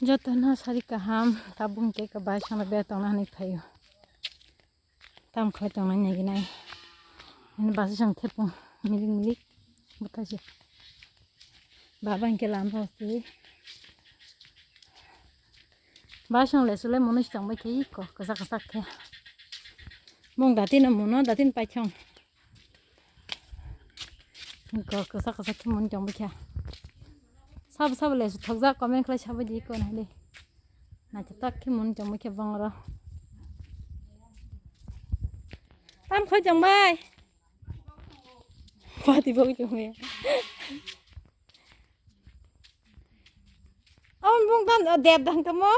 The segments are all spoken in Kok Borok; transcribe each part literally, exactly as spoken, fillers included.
Jotono sari kaham, tabuk hwnkhe bai songno bera tongna hinwi phaio. Tam khlai tongna naiginai. Ani basa song thepung milik milik bwthaise. Baba hwnkhe lama o twi. Bai song le chulai mono si tongbai khe iko kwchak kwchak khe. Mung datino mono datino paithong. Iko kwchak kwchak khe mono tongbai khe. Sabo sabo le thokjak comment khlai sabai di iko nai le. Naithotok khe mono tongbai khe bongro. Tam khoi tongbai. Pati bok tongbai. Aboni bung tam, o, Deb dang tamo?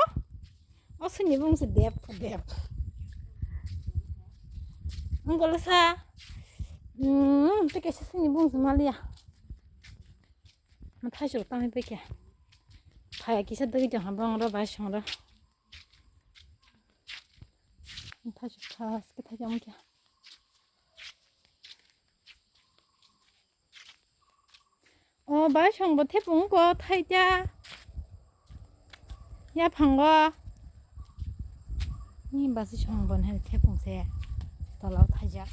O sini bung se Deb, Deb. Ang kolo sa. Hmm, te kaisa sini bung se malia. Ang thai chok tang pe kya. Thai kisa dagi jong ha bong ro bai song ro. Ang thai chok thas ke thai jong kya. O bai song bo thepung ko thaita. Ya phango. Ni basi song bon he thepung se. Tolao thaijak.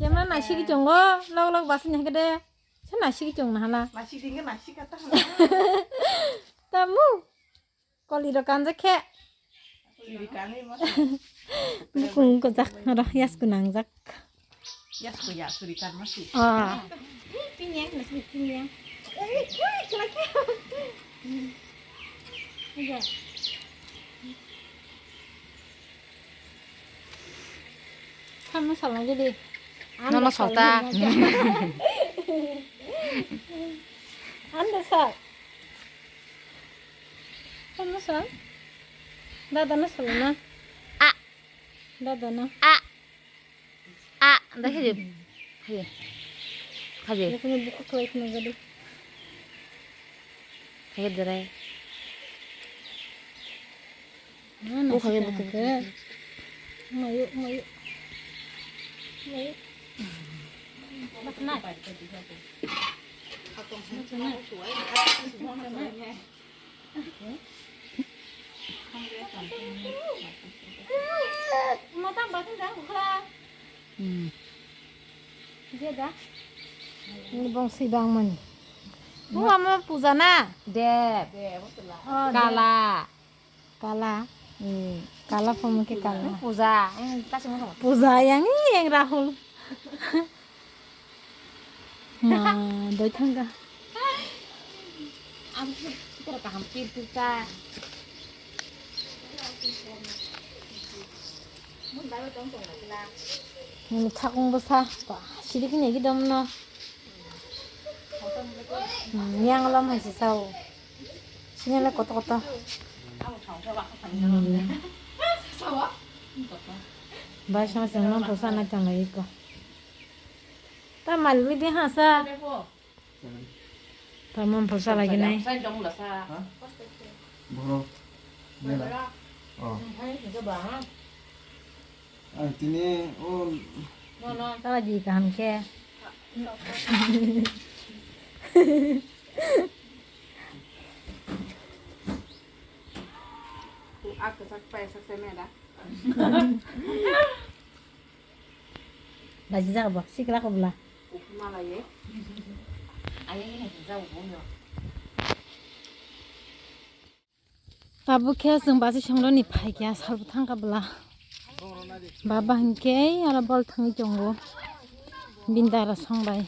Camera naisik tongo. Log log basi ni hake de. Sa naisik tong na hala. Naisik ding naisik kata. Tamu. Koli ro kanjak khe. Suri kanwi mo. Bukung kojak ro yasku nangjak. Yasku ya suri kan masi. Ah. Pinyang, nasi pinyang. Iya. Thanno salna gidi. Nono salta. Anda sal. Thanno sal. Dada no salna. A. Dada no. A. A, da khaje. Khaje. Khaje. Yakni buku khlai khna gadi. Khaje dere. Mana buku khaje, sika buku ke. Mayu, mayu. Mayu. Bakna. Bakna. Hmm. Ini bongsi bang mani. Bu ama puja na? Deb. Oh, Deb. Kala. Kala. Hmm. Kala phamu khe kala. Puja. Puja yang, yang Rahul. Ma, doi thangka. Ang khe kaham pir pir ta. Nini thakung bwsa, ba, sirik ni ekdom no. Hmm, yang lom hai se sao. Sini le koto koto. Hmm. Bai sama sama bwsa na tang lai ko. Ta malwi de ha sa. Tamam phosa lagi nai. Borok. Mela. Oh. Ang tini o. Sala di kaham khe. Aku sak pai sak semeda. Baji jaga bo sikla ko bwla. Tabuk khe chwng basi songroni phaikya salbo thangkha bwla. Baba hinkhe aro bol thangwi tongo. Bini dara songbai.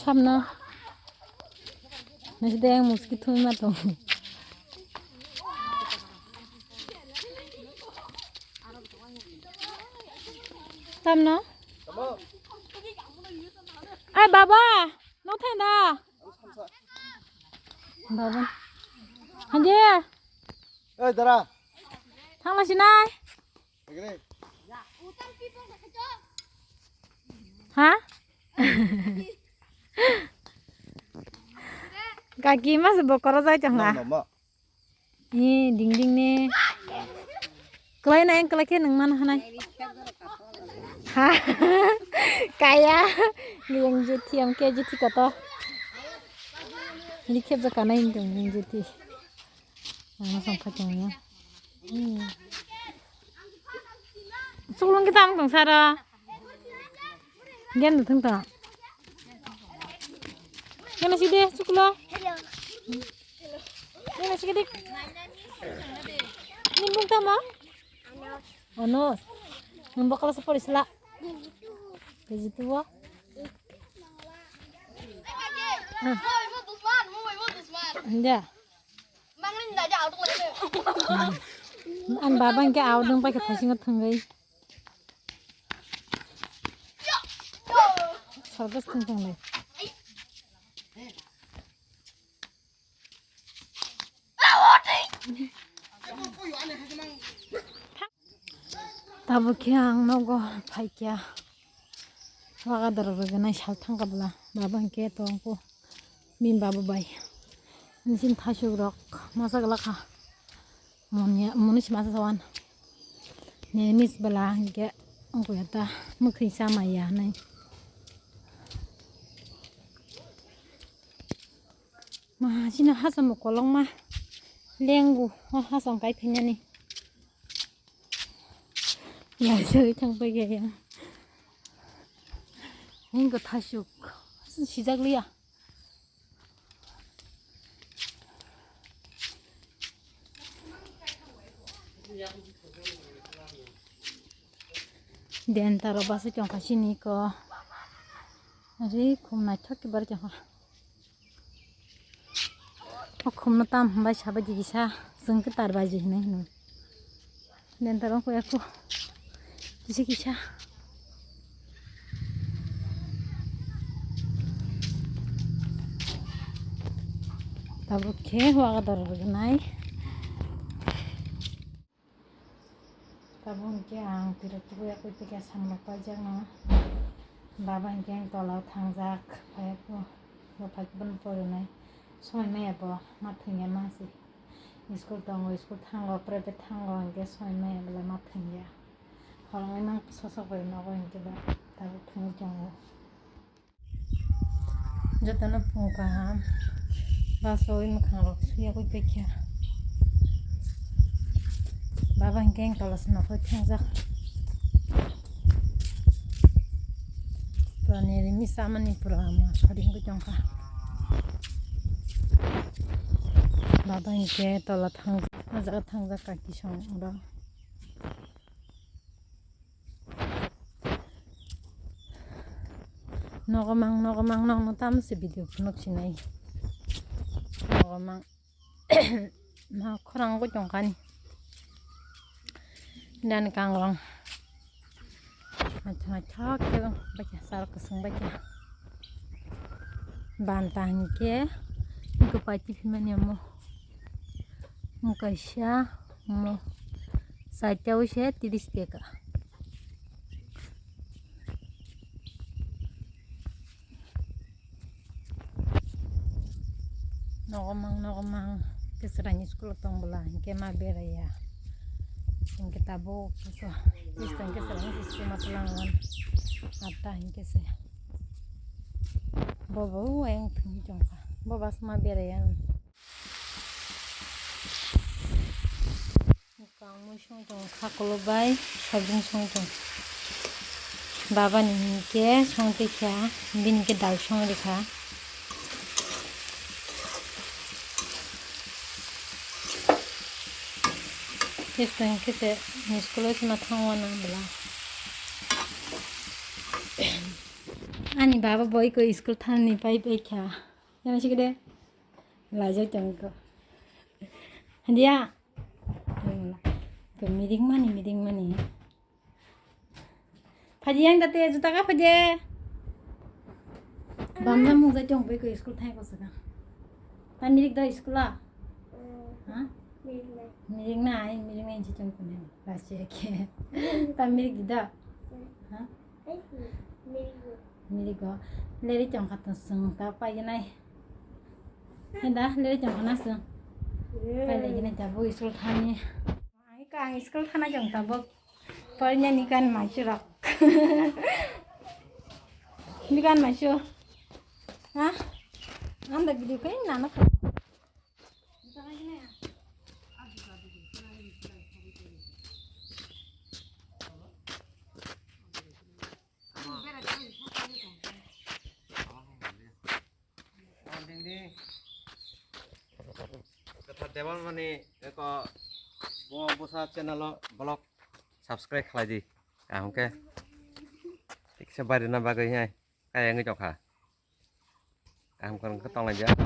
Samno. Nasi deng muski thumi ma tong. Samno. Ai baba, no thenda. Baba. Hanji. Ei dara. Thangla sinai. Egre. Ha? Kaki mas bokoro jai tong na. Nang no mo? Ni ding ding ni. Kelai na yang kelai ke nang mana hanai. Ha. Kaya. Ni yang juti am ke juti kato. Ni kep jaka na yang dong yang juti. Ano song kacang ya. Hmm. Sulung kita am kong sara. Gen da thung ta. Gen na sidi suklo. Gen na sidi. Ni bung tama? Anos. Nang bakal sa polis la. Kaji tuwa. Ah. Ya. An baba hingke aw dong pai khe thaisingo thangwi. Sargas thang thang lai. Tabuk khe ang nogo phaikya. Waga doro rwgwnai sal thangkha bwla. Baba hwnkhe tongkho bini baba bai. Nini sini thasuk rok masa glak kha. Moni, moni si masa sawan. Nini mis bwla hwnkhe wngkha ya ta mwkhwi chamaya hinwi. Ma, chini hachamo kolokma lengu, o hacham kai phainani. Laijagwi thang paikha ya. Hingo thasuk, sijak liya. Den taro basa chongkha chini ko. Ari khum naithok ke bar chongkha. O khumno tam hwnbai sabai di kisa, chwng khe tar baji hinwi hino. Dentaro koi ako kisa kisa. Tabuk khe waga dor rwgwnai. Tabuk hwnkhe ang tiro tubui yakui tei khe samlok paijakno. Baba hwnkhe ang tola o thangjak, phai bo phai bono porinai somoi maya bo ma thwngya mangsi. School tongo, school thango, private thango hwnkhe somoi maya bwlai ma thwngya. Horongwi mang sosok bai nogo hwnkhe ba tabuk thwngwi tongo. Jotono phung kaham. Basaui mwkhang rok suyagwi paikha. Baba hwnkhe ang tola se nokoi thangjak. Pura ni rimi samani pura ama sari wngwi tongkha. Baba hwnkhe tola thangjak, o jaga thangjak kaki song oro. Nogo mang, nogo mang, nokno tamo se video phunuk sinai. Nogo mang. Ma khorang bo tongkani. Dan kangrong. Naithok naithok khe baikha sal kwswng baikha. Banta hinkhe kwpai tiphimani omo. Kaisa omo. Saitao se tiris teka. Nogo mang, nogo mang, kwchwrani school o tong bwla hinkhe ma beraiya. Hinkhe tabuk kisa, kisa hinkhe kwchwrani school ma twlang wan. Atta hinkhe se. Bobo ayang thwngwi tongkha. Bobo asma beraiya. Kangmui song tong kha kolok bai sabjing song tong. Baba ni hinkhe song tikha, bini khe dal song rikha. Khe tong khe se school o se ma thango na bwla. Ani baba boi ko school thani pai pai kha. Yana sikide. Lajak tong ko. Handia. Ko miring mani, miring mani. Phaji yang date juta ka phaji. Bamna mung jai tong bai ko school thai ko saka. Ta mirik da school a? Ha? Mirik nai, mirik nai ji tong ko ne. Lasi ke. Ta mirik da. Ha? Mirik go. Leri tong kha to sung ta pai nai. Heda, lele chong khana sung. Pai lagi na jabo school thani. Ai ka ang school thana jong tabok. Pornya ni kan mai churok. Ni kan mai chu. Ha? Anda video kai na na. Kwthar Debbarmani eko bo bwsa channel o vlog subscribe khlai di. Kaham khe tiksa bairina bagwi hai kaya wngwi tongkha. Kaham kwrwng khe tonglaijak.